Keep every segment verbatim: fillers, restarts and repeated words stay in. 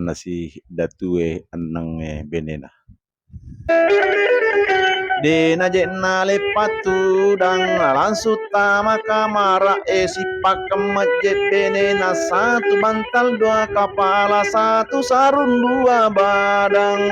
nasi datue ennengnge benena. De' naje'na leppatudang, langsung tama kamara'e, sippakkeng mejje benena, satu bantal dua kapala, satu sarung dua badang.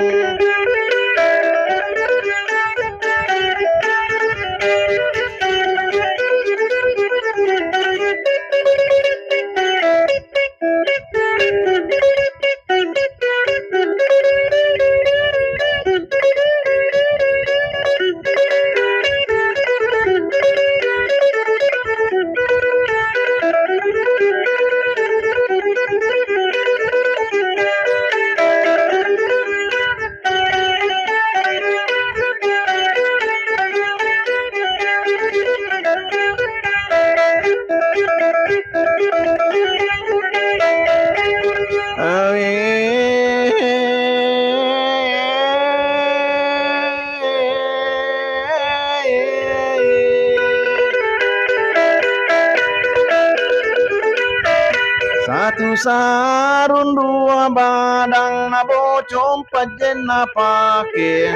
Satu sarung dua badang, nabocong pajjenna pake.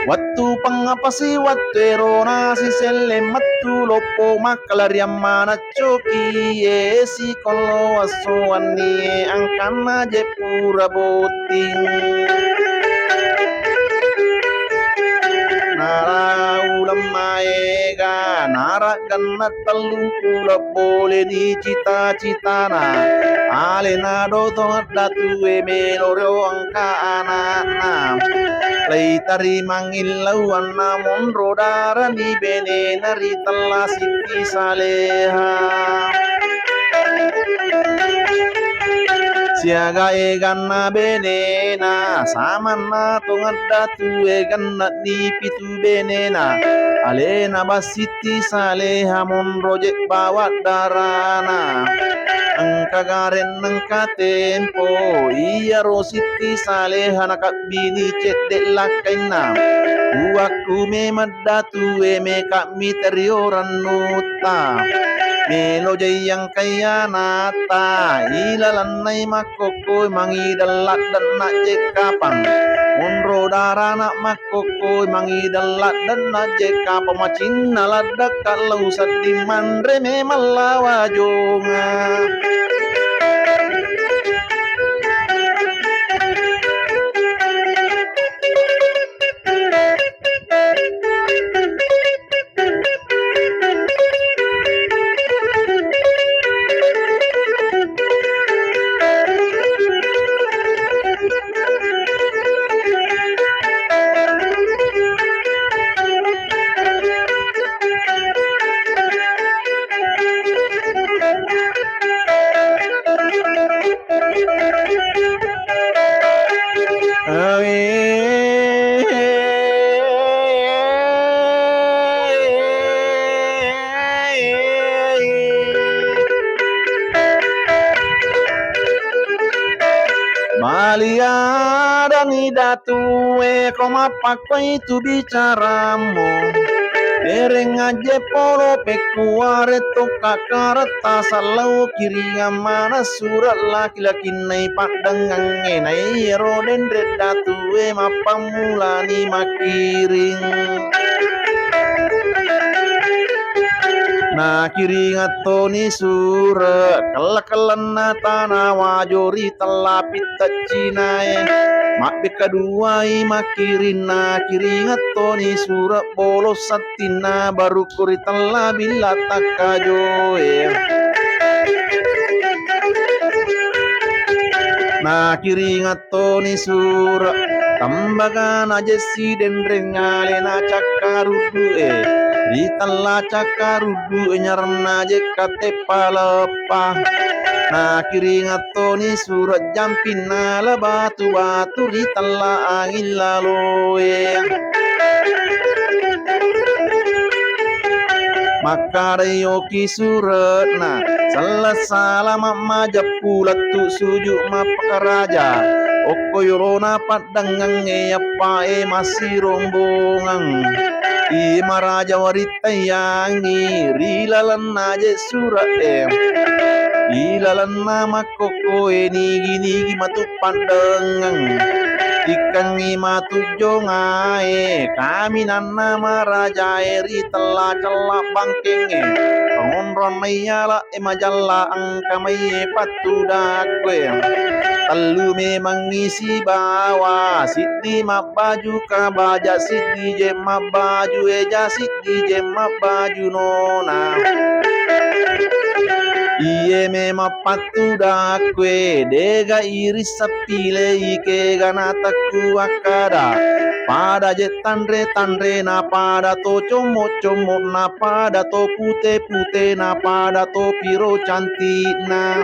Wettu pangapasi wettu ero nasi selle mettu loppo makkalariang manaccoki ye sikollo esso wennie angkanna je pura botting. Nara uleng maega, nara genna tellungpulo boleni cita-citana. Alena dotong datue melo rio engka ana'na. Leitarimang illauanna monro darani benena ritella Sitti Saleha. Siaga eganna benena, samanna tongeng datue genne' nipitu benena. Alena Basitti Saleha monro je bawa darana. Engka gareng nengka tempo, iyaro Sitti Saleha nakabbini cedde lakkainna. Uwakku memang datue meka'mi terio rannutta. Melo jai engkai anatta, ilalennai makkokkoi mangideng ladde'na jekkapang. Monro darana makkokkoi mangideng ladde'na jekkapang, macinna laddekka lao sedding manre memang lawa jonga. Maliadani datue ko mappakkoi tu bicarammu. Dereng ajje polo pekkuare tokka karetta sallau kiringang mana sura laki-lakinnai paddangangnge naiyaro denre datue mappammulani makkiring. Nakiringattoni sure kella-kellanna tana wajo ri tella pitta Cinae. Mabbekka duai makkirinna kiringattoni sure bolo sattinna barukku ri tella billa takkajoe. Nakiringat toni sura, tambagana jessi denreng alena cakkaruddu'e. Ri tella cakkaruddu'e nyaranna jekka teppa leppa. Nakiringat toni sura jampinna la batu-batu ri tella angin laloe. Makkadai oki sure'na, sella salama majeppu lettu suju mappakaraja. Okko yolona paddangangnge yappae massirombongang. Iye maraja warittaiyangngi ri lalenna je sure'e. ilalenna makkokkoe nigi-nigi matu paddengeng. Tikkengngi matu jongae, kaminanna marajae ri tella-cella bangkengnge. Pangonronna iyala e majalla engka maie pattudakkue. Tellu memengngi sibawa, siddi mabbaju kabaja, siddi je mabbaju eja, siddi je mabbaju nona. Iye memang pattudakkue, dega iris seppilei kega natekku akkada. Pada je tanre-tanrena, pada to commo-commona, pada to pute-putena, pada to piro cantikna.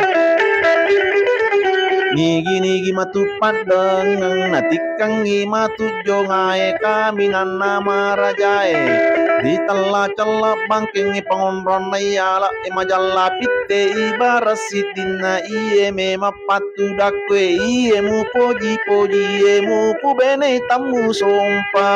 Nigi-nigi matu paddengeng, natikkengngi matu jongae kaminanna marajae. Ri tella-cella bangkengnge pangonronna iyala e majalla pitte ibara siddinna iye memang pattudakkue, iye mupoji-poji, iye mupubene tammusompa.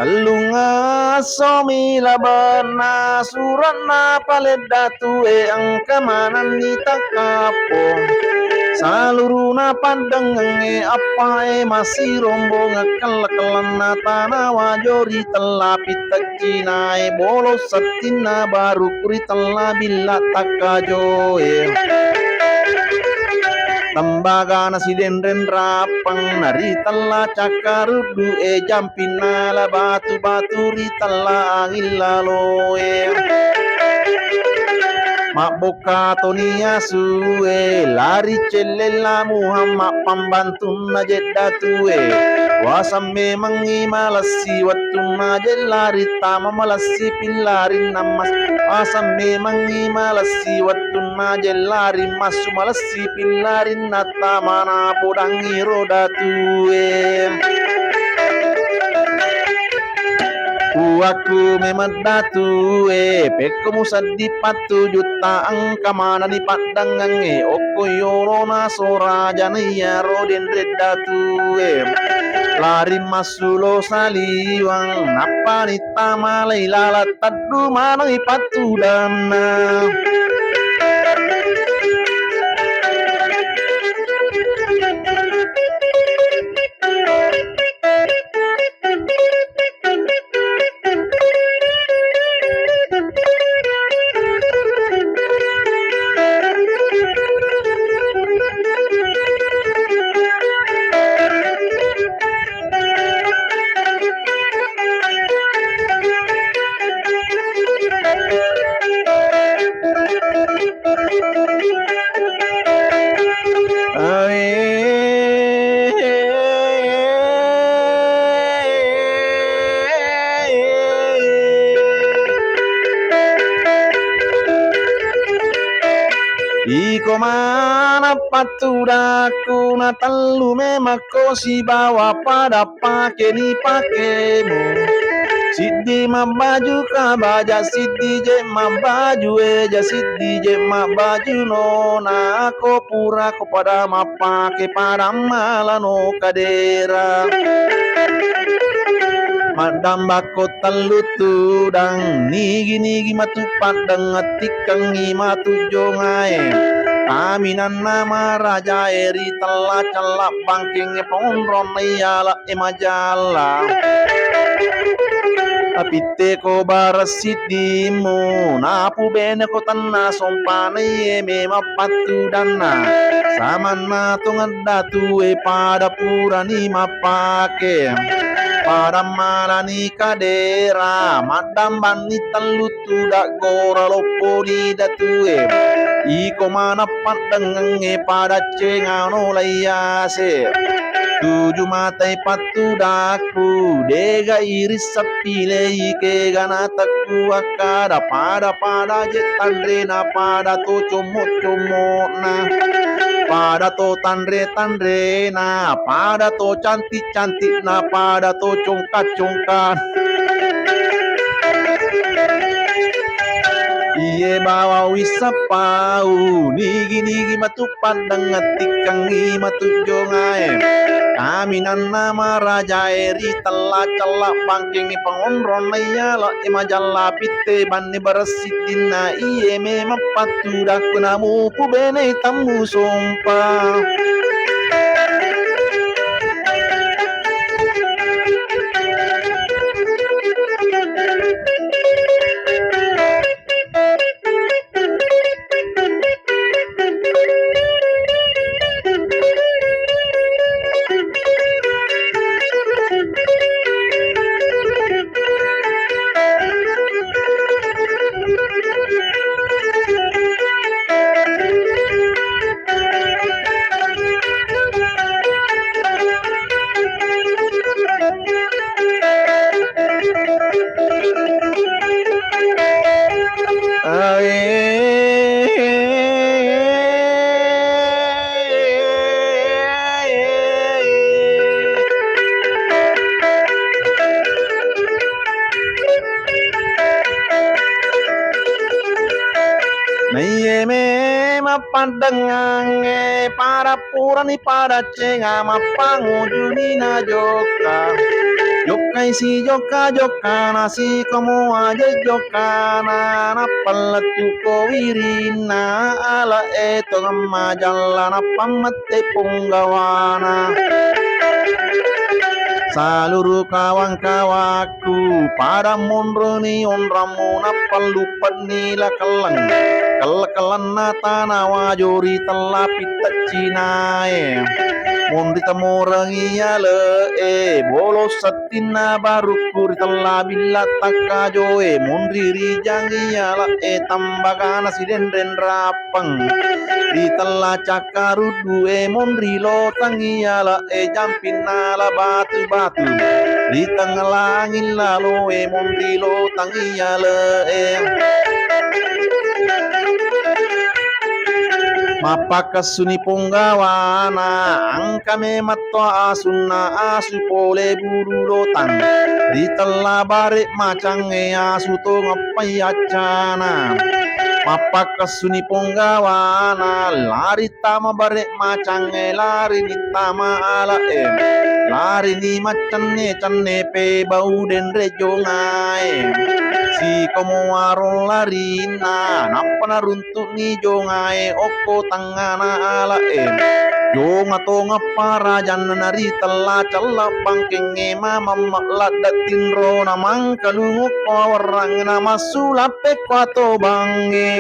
Tellung essomi labenna suranna paledda tue engka manenni takkappo. Saluruna paddengengnge appae massirombong kella-kellanna tana wajo ri tella pittecinae bolo settinna baru ri tella billa takkajoe. Tembagana sidenreng rappang na ri tella cakkaruddu e jam pinnala batu-batu ri tella anging laloe. Mabbokka toni asue, lari celle lamuhang mappambantunna jedda tue. Wasang memengngi malessi wettunna jellari tama malessi pillarinna mas. Wasang memengngi malessi wettunna jellari massu malessi pillarinna tamana podangngi roda tue. Puakku memeng datue, pekko museddi pattujutta engka manenni paddengengnge okko yolona sorajana iyaro denre datue. Lari massulo saliweng, nappani tamalai laleng teddu manengngi pattudanna. Iko maneng pattudakku na tellu memekko sibawa pada pake nipakemu. Siddi mabbaju kabaja, siddi je mabbaju eja, siddi je mabbaju nona. Ko pura ko pada mappake, pada malano kadera. Maddambakko tellu tudang, nigi-nigi matu paddeng, tikkengngi matu jongae. Kaminanna marajae ri tella-cella bangkengnge ponronna iyala e majalla. Apitteko bareng siddimmu, napubeneko tenna sompana iye memang pattudanna. Samanna tongeng datue pada purani mappake. Padammalani kadera, maddambanni tellu tudang gora lopponi datue. Iko maneng paddengengnge pada cengano laiyase. Tuju matai pattudakku, dega iris seppilei kegana tekku akkada pada-pada je tanrena pada to commo-commona. Pada to tanre-tanrena, pada to cantik-cantikna, pada to congka-congka. Iye bawa wissappau, nigi-nigi matu paddeng ngattikkengngi matu jongae. Kaminanna marajae ri tella cella bangkengngi pangonronna iyala e majalla pitte banni baressiddinna iye memang pattudakku namu pubenei tammu sompa. Naiye memang paddengangnge pada purani pada cenga mappangujuni najokka. Jokkai si jokka-jokkana si komo aje jokkana nappa lettu ko wirinna ala e tongeng majalla nappa mette punggawana. Saluru kawang-kawang ku pada monroni onrammu nappalluppenni la kelleng. Kelle-kellenna tana wajo ri tella pitta Cinae. Monri tamorengi ale e, bolo settinna barukku ri tella billa takkajoe. Monri rijangi ala e tambagana sidenreng rappeng. Ri tella cakkaruddu e, monri lotangi ala e jampinna la batu-batu. Ri tengnga langing lalo e monri lotang iyale e. Mappakkessuni ponggawana, engka memetto asunna asu pole bulu lotang. Ri tella bare macangnge asu tongeppai accana. Mappakkessuni ponggawana, lari tama bare macangnge, larini tama ala e, larini maccenne-cenne pe bau denre jongae. Sikomo warong larinna, nappa naruntu'ni jongae okko tangngana ala e. Jonga tongeng parajanna nari tella cella bangkengnge mamamma ladde tinrona mangkalungukko awerrangnge namassu lappekko atobangnge.